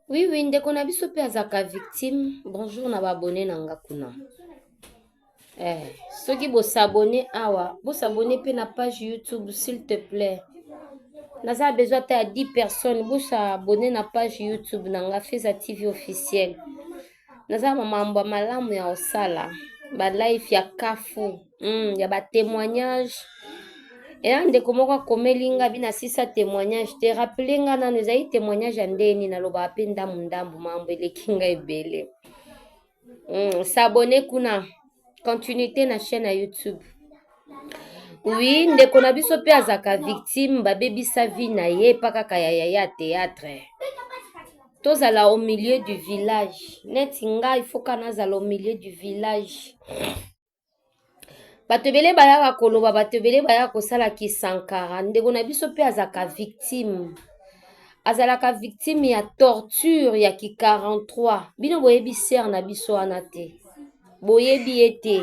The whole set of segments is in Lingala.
Oui, oui, ndeko na biso mpe azalaka victime. Bonjour na baabone na nga kuna. Eh, soki bosabone awa, bosabone mpe na page YouTube s'il te plaît. Naza besoin ata ya 10 personnes, bosabone na page YouTube na nga Feza TV officiel. Naza na mambo ya malamu ya kosala, ba live ya kafu, ya ba témoignage. Eya ndeko moko akomeli nga bina sisa témoignage te, rappele nga nano ezali témoignage ya ndeni nalobaka mpe ndambu ndambu mambo eleki nga ebele. S'abonner kuna, continuité na chaîne ya YouTube. Oui, ndeko na biso mpe azalaka victime, babebisa vie na ye epa kaka ya yaya ya théâtre. Tozala au milieu du village. Neti ngai faut ka nazala au milieu du village. Bato ebele bayaka koloba, bato ebele bayaka kosala kisankara. Ndeko na biso mpe azalaka victime. Azalaka victime ya torture ya ki 43. Bino boyebi sœur na biso wana te. Boyebi ye te.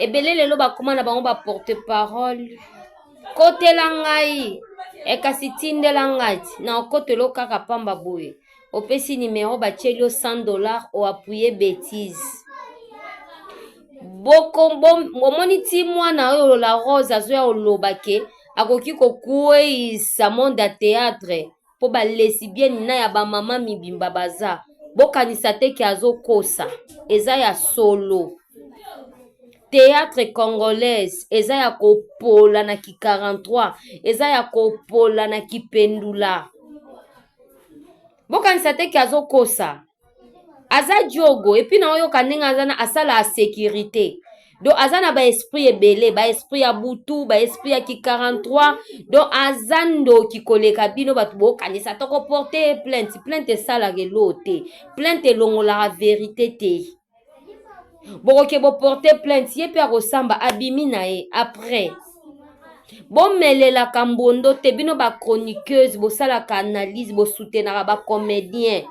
Ebele lelo bakóma na bango ba porte parole. Kotela ngai e kasi tindela ngai ti na okotela kaka pamba boye. Opesi numéro batieli yo 100 $ oappuyer bêtise. Boko omoni ti mwana oyo la Rose azoya koloba ke akoki kokweyisa monde ya théâtre mpo balesbienne na ya bamama mibimba baza bokanisa te ke azokosa, eza ya solo. Théâtre congolaise eza ya kopola na ki 43, eza ya kopola na kipendula. Bokanisa te ke azokosa, aza diogo. Et puis na oyoka ndenge aza na asala ya sécurité, donc aza na baesprit ebele, baesprit ya butu, baesprit ya ki 43, donc aza ndoki koleka bino. Bato bokanisa tokoporte plainte, plainte esalaka elo te, plainte elongolaka vérité te. Bokoke boporte plainte, ye mpe akosamba, abimi na ye. Après bomelelaka mbondo te. Bino bachroniqueuse bosalaka analyse, bosoutenaka bacomédien,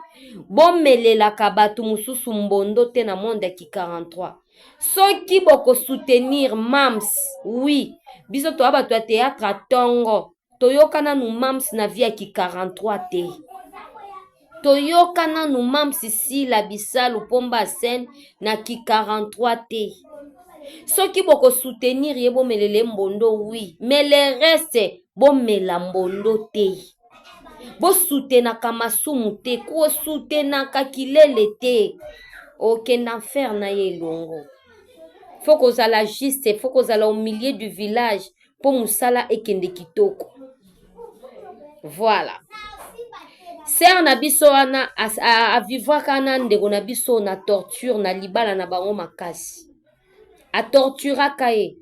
bomelelaka bato mosusu mbondo te na monde ya ki 43. Soki bokosoutenir mams, oui, biso toya bato ya théâtre atongo, toyoka nanu mams na vie ya ki 43 te. Toyoka nanu mams Sila Bisalu Pomba scène na ki 43 te. Soki bokosoutenir ye, bomelela mbondo, oui, mais le reste bomela mbondo te. Bosutenaka masumu te, kosutenaka kilele te, okende enfer na ye elongo. Faut kozala juste, faut kozala au milieu du village mpo mosala ekende kitoko. Voilà, sœur na biso wana avivraka na ndeko na biso na torture na libala na bango makasi, atorturaka ye.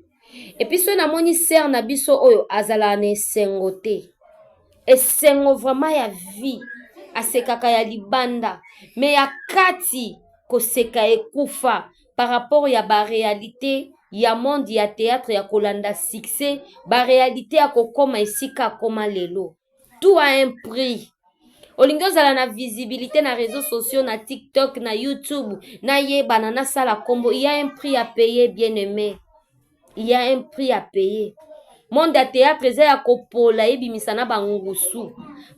Et puis soki namoni sœur na biso oyo azalaka na esengo te, esengo vraiment ya vie, asekaka ya libanda, mais ya kati koseka ekufa par rapport ya baréalité ya monde ya théâtre, ya kolanda succès, baréalité ya kokóma esika akóma lelo. Tout a un prix. Olingi ozala na visibilité na réseaux sociaux, na TikTok, na YouTube, nayebana, nasala nkombo, il y a un prix à payer, bien aimé, il y a un prix à payer. Monde ya théâtre eza ya kopola, ebimisa na bangusu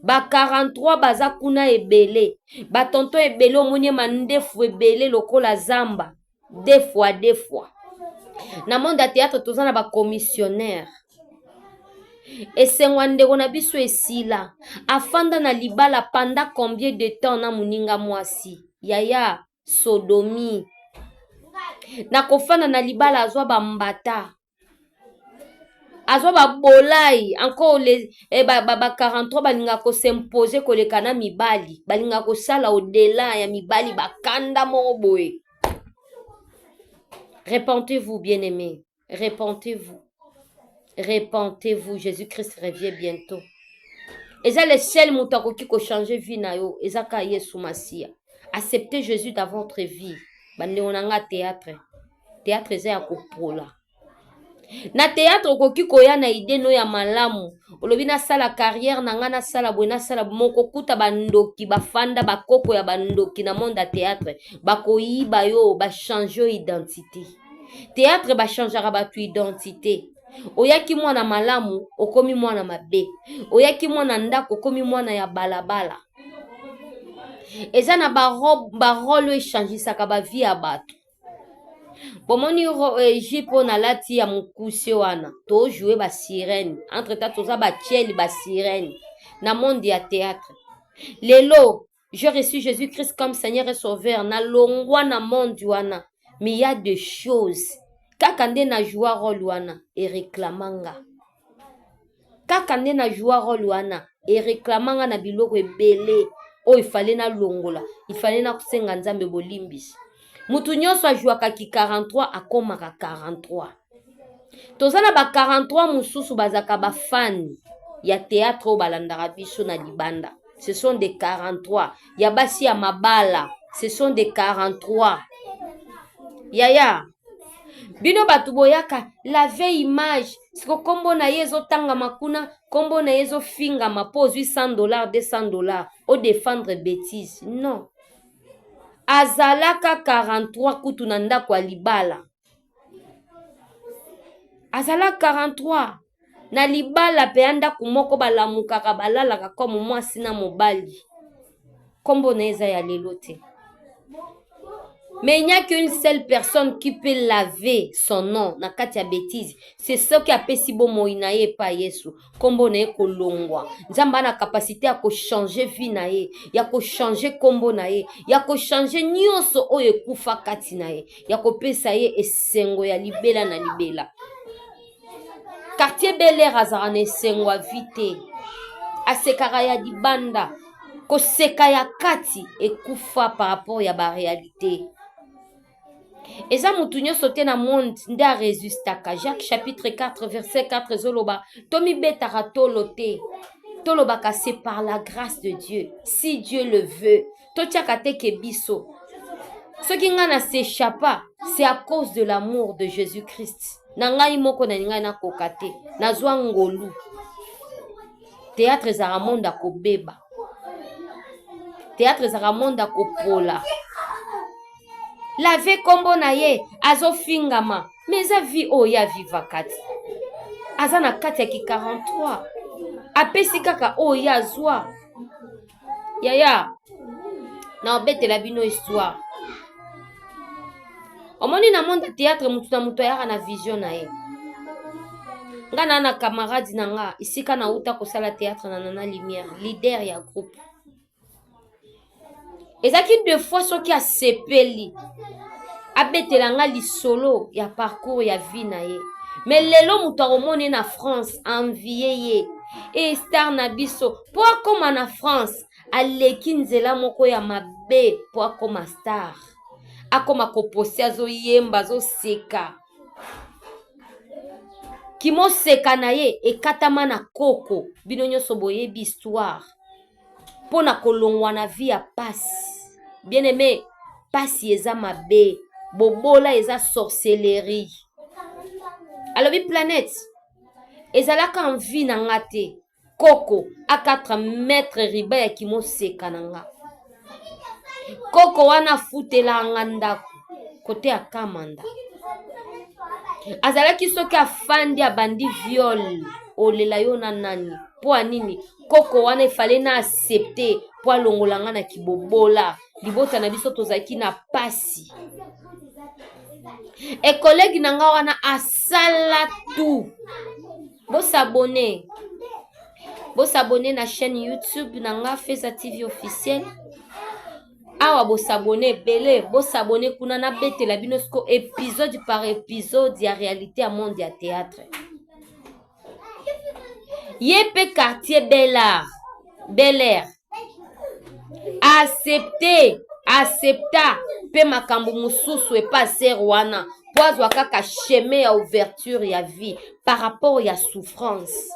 ba 43 baza kuna ebele, batonton ebele, omoni mandefu ebele lokola zamba, deux fois deux fois. Na monde ya théâtre toza na bacommissionnaire. Esengo ya ndeko na biso esila. Afanda na libala pendant combien de temps na moninga mwasi yaya sodomi na kofanda na libala, azwa bambata, azwa babolai encore les, eh, ba, ba, ba 43 balingaka kos'imposer koleka na mibali, balingaka kosala au-delà ya mibali, bakanda moko boye. Repentez-vous, bien-aimés, repentez-vous, repentez-vous, Jésus-Christ revient bientôt. Eza le seul moto akoki kochanger vie na yo, eza kaka Yesu Masiya. Acceptez Jésus dans votre vie. Bandeko na nga, théâtre, théâtre eza ya kopola. Na théâtre okoki koya na idée no ya malamu, olobi nasala carrière na ngai, nasala boye, nasala moko, kuta bandoki bafanda, bakoko ya bandoki na monde ya théâtre bakoyiba yo, bachange yo identité. Théâtre bachangeaka bato identité. Oyaki mwana malamu, okomi mwana mabe. Oyaki mwana ndako, okomi mwana ya balabala. Eza na barole oyo echangisaka bavie ya bato. Bomoni jupe oyo nalati ya mokuse wana, tojoue ba sirene entre temps toza batieli ba sirene na monde ya théâtre. Lelo j'ai reçu Jésus-Christ comme Seigneur et Sauveur, nalongwa na monde wana, mais il y a des choses kaka nde na joua role wana ereklama nga, kaka nde na joua role wana ereklama nga na biloko ebele oyo ifale nalongola, ifale nakosenga Nzambe bolimbisi. Mutu nyonso ajouaka ki 43 akomaka 43. Toza na ba 43 mosusu bazalaka ba fan ya théâtre oyo balandaka biso na libanda. Ce sont des 43 ya basi ya mabala, ce sont des 43. Yaya, bino bato boyaka lave image, siko kombo na ye ezotangama kuna, kombo na ye ezofingama mpo ozwi $100, $200 odefendre bêtise. Non, azalaka 43 kutu na ndako ya libala, azalaka 43 na libala mpe ya ndako moko balamukaka balalaka comme mwasi na mobali. Kombo na ye eza ya lelo te. Mais il n'y a qu'une seule personne qui peut laver son nom na kati ya bêtise. C'est ce qui apesi bomoi na ye epai Yesu. Kombo na ye kolongwa. Nzambe ana capacité ya kochanger vie na ye, ya kochanger kombo na ye, ya kochanger nyonso oyo ekufa kati na ye, ya kopesa ye esengo ya libela na libela. Quartier Bel Air azalaka na esengo ya vie te. Asekaka ya libanda, koseka ya kati ekufa par rapport ya ba réalité. Eza mutu nyonso te na monde nde arésistaka. Jacques chapitre 4 verset 4 ezoloba tomibetaka tolo te, tolobaka c'est par la grâce de Dieu, si Dieu le veut. Totiaka te ke biso soki ngai na s'échappa, c'est à cause de l'amour de Jésus-Christ. Na ngai moko na ngai nakoka te, nazwa ngolu. Théâtre ezalaka monde ya kobeba, théâtre ezalaka monde ya kopola. Lave kombo na ye azofingama, mais eza vie oyo ye avivaka ti aza na kati ya ki 43, apesi kaka oyo ye azwa. Yaya, na obetela bino histoire. Omoni na monde ya théâtre, mutu na mutu ayaka na vision na ye. Nga na camarade na nga esika nauta kosala théâtre na Nana Lumière, leader ya groupe. Ezalaki deux fois soki asepeli abetela nga lisolo ya parcours ya vie na ye. Mais lelo moto akomona ye na France, envie ye e star na biso mpo akóma na France, aleki nzela moko ya mabe mpo akóma star, akóma koposte, azoyemba, azoseka. Kimoseka na ye ekatama na koko. Bino nyonso boyebi histoire mpo na kolongwa na vie ya pasi. Bien aimé, pasi eza mabe, bobola eza sorcellerie. Alobi planète ezalaka envie na nga te, koko a4 mètre riba ya kimoseka na nga. Koko wana afutela nga ndako kote ya Kamanda. Azalaki soki afandi abandi viol, olela yo na nani? Mpo ya nini? Koko wana efale na accepte mpo alongola nga na kibobola. Libota na biso tozalaki na pasi. E collègue na nga wana asala tout. Bosabone, bosabone na chaîne YouTube na nga Feza TV officiel. Awa bosabone ebele, bosabone kuna, nabetela bino siko épisode par épisode ya réalité ya monde ya théâtre. Ye mpe quartier Bel Air, Bel Air accepte, accepta mpe makambo mosusu epa ser wana po azwa kaka chemin ya ouverture ya vie par rapport ya souffrance.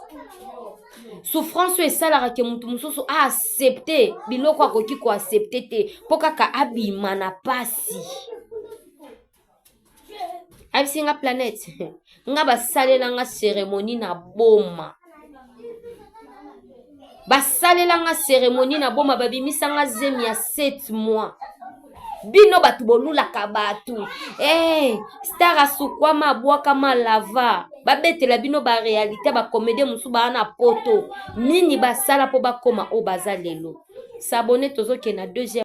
Souffrance oyo esalaka ke motu mosusu aaccepte biloko akoki koaccepte te mpo kaka abima na pasi. Ayebisi nga planète nga basalelanga cérémonie na boma, basalelanga cérémonie na boma, babimisanga zemi ya 7 mois. Bino bato bolulaka bato, hey, star asukwama abwakama lava, babetela bino baréalité. Bacomédien mosusu baa na poto nini basala mpo bakóma oyo baza lelo. S'abonner, tozokende na deuxième.